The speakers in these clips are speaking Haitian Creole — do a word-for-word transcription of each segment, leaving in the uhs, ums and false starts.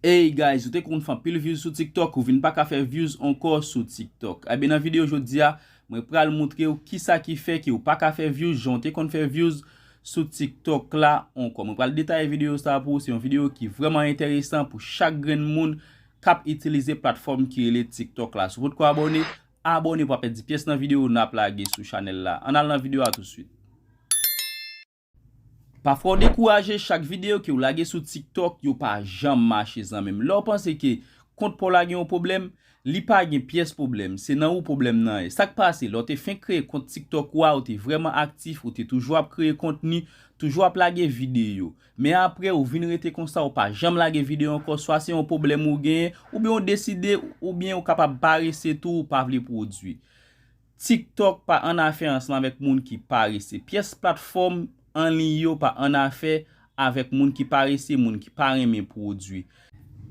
Hey guys, ou te konn fè anpil views sou TikTok, ou vin pa ka fè views ankò sou TikTok. Ebyen, nan videyo jodi a, mwen pral montre w kisa ki fè ke w pa ka fè views jan w te konn fè views sou TikTok la ankò. Mwen pral detaye videyo sa pou ou. Se yon videyo ki vrèman enteresan pou chak grenn moun k ap itilize platfòm ki rele TikTok la. Si w potko abòne, abòne pou w pa pèdi pyès nan videyo n ap lage sou chanèl la. Ann al nan videyo a tousuit. Pafwa w dekouraje, chak videyo ke w lage sou TikTok, yo pa janm mache, zanmi m. Lè w panse ke kont pa w la gen yon pwoblèm, li pa gen pyès pwoblèm. Se nan ou pwoblèm nan ye. Sa k pase, lè w te fenk kreye kont TikTok ou a, ou te vrèman aktif, ou te toujou ap kreye kontni, toujou ap lage videyo. Men apre, ou vin rete konsa, ou pa janm lage videyo ankò, swa se yon pwoblèm ou genyen, oubyen ou deside, oubyen ou kapab parese tou, ou pa vle pwodui. TikTok pa annafè ansanm avèk moun ki parese. Pyès platfòm an liy yo pa annafè avèk moun ki parese, moun ki pa renmen pwodui.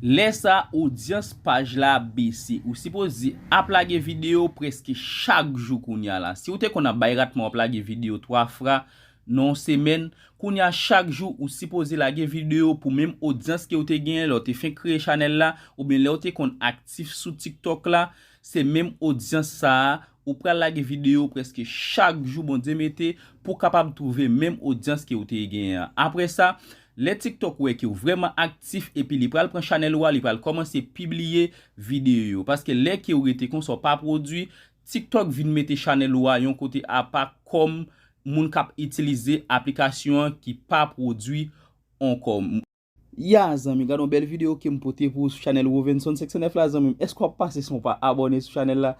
Lè sa, odyans paj la ap bese. Ou sipoze ap lage videyo prèske chak jou kounye a la. Si w te konn ap bay ratman w ap lage videyo twa fwa nan yon semèn, kounye a chak jou ou sipoze lage videyo pou menm odyans ke w te genyen lè w te fenk kreye chanèl la, oubyen lè w te konn aktif sou TikTok la, se menm odyans sa a, ou pral lage videyo prèske chak jou Bondye mete pou w kapab twouve menm odyans ke w te genyen an. Apre sa, lè TikTok wè ke w vrèman aktif epi li pral pran chanèl ou a, li pral kòmanse pibliye videyo yo. Paske lè ke w rete konsa w pa pwodui, TikTok vin mete chanèl ou a yon kote apa kòm moun k ap itilize aplikasyon an ki pa pwodui ankò. Ya, zanmi, gade yon bèl videyo ke m pote pou ou sou chanèl Rovenson senk san nèf la, zanmi m. Èske w ap pase san w pa abòne sou chanèl la?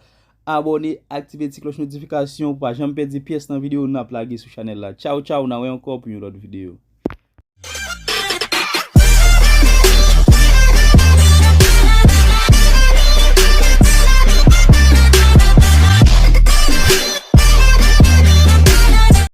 Abòne, aktive ti klòch notifikasyon pou w pa janm pèdi pyès nan videyo n ap lage sou chanèl la. Tchaw, tchaw, n a wè ankò pou yon lòt videyo.